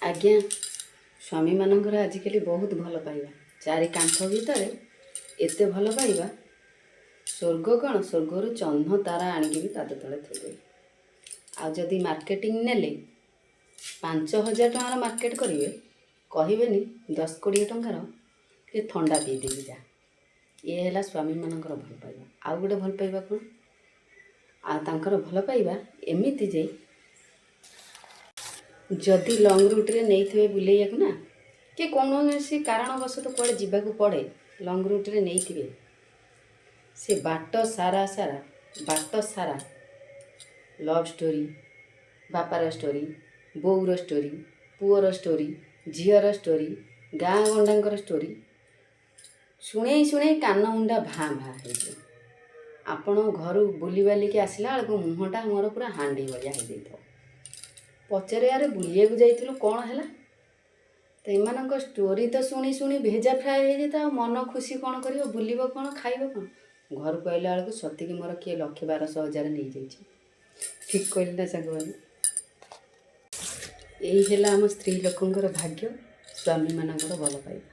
ଆଜ୍ଞା, ସ୍ୱାମୀମାନଙ୍କର ଆଜିକାଲି ବହୁତ ଭଲ ପାଇବା। ଚାରି କାନ୍ଥ ଭିତରେ ଏତେ ଭଲ ପାଇବା, ସ୍ୱର୍ଗ କ'ଣ, ସ୍ୱର୍ଗରୁ ଜହ୍ନ ତାରା ଆଣିକି ବି ପାଦ ତଳେ ଥୋଇଦେବେ। ଆଉ ଯଦି ମାର୍କେଟିଂ ନେଲେ, 5000 ଟଙ୍କାର ମାର୍କେଟ କରିବେ, କହିବେନି 10-20 ଟଙ୍କାର ଟିକେ ଥଣ୍ଡା ପିଇ ଦେଇକି ଯା। ଇଏ ହେଲା ସ୍ୱାମୀମାନଙ୍କର ଭଲ ପାଇବା। ଆଉ ଗୋଟେ ଭଲ ପାଇବା କ'ଣ? ଆଉ ତାଙ୍କର ଭଲ ପାଇବା ଏମିତି ଯେ ଯଦି ଲଙ୍ଗ୍ ରୁଟ୍ରେ ନେଇଥିବେ ବୁଲେଇବାକୁ ନା କି କୌଣସି କାରଣବଶତଃ କୁଆଡ଼େ ଯିବାକୁ ପଡ଼େ, ଲଙ୍ଗ୍ ରୁଟ୍ରେ ନେଇଥିବେ, ସେ ବାଟ ସାରା ସାରା ବାଟ ସାରା ଲଭ୍ ଷ୍ଟୋରି, ବାପାର ଷ୍ଟୋରି, ବୋଉର ଷ୍ଟୋରି, ପୁଅର ଷ୍ଟୋରି, ଝିଅର ଷ୍ଟୋରି, ଗାଁ ଗଣ୍ଡାଙ୍କର ଷ୍ଟୋରି ଶୁଣେଇ ଶୁଣେଇ କାନ ମୁଣ୍ଡା ଭାଁ ଭାଁ ହେଇଯିବ। ଆପଣ ଘରୁ ବୁଲିବାଲିକି ଆସିଲା ବେଳକୁ ମୁହଁଟା ମୋର ପୁରା ହାଣ୍ଡି ଭଳିଆ ହେଇଯାଇଥିବ। ପଚାରେ, "ଆରେ, ବୁଲିବାକୁ ଯାଇଥିଲୁ, କ'ଣ ହେଲା?" ତ ଏମାନଙ୍କ ଷ୍ଟୋରି ତ ଶୁଣି ଶୁଣି ଭେଜା ଫ୍ରାଏ ହେଇଯାଇଥାଏ। ଆଉ ମନ ଖୁସି କ'ଣ କରିବ? ବୁଲିବ କ'ଣ? ଖାଇବ କ'ଣ? ଘରକୁ ଆଇଲା ବେଳକୁ ସତିକି ମୋର କିଏ ଲକ୍ଷେ ବାରଶହ ହଜାର ନେଇଯାଇଛି। ଠିକ୍ କହିଲି ନା ସାଙ୍ଗମାନେ? ଏଇ ହେଲା ଆମ ସ୍ତ୍ରୀ ଲୋକଙ୍କର ଭାଗ୍ୟ, ସ୍ୱାମୀମାନଙ୍କର ଭଲ ପାଇବା।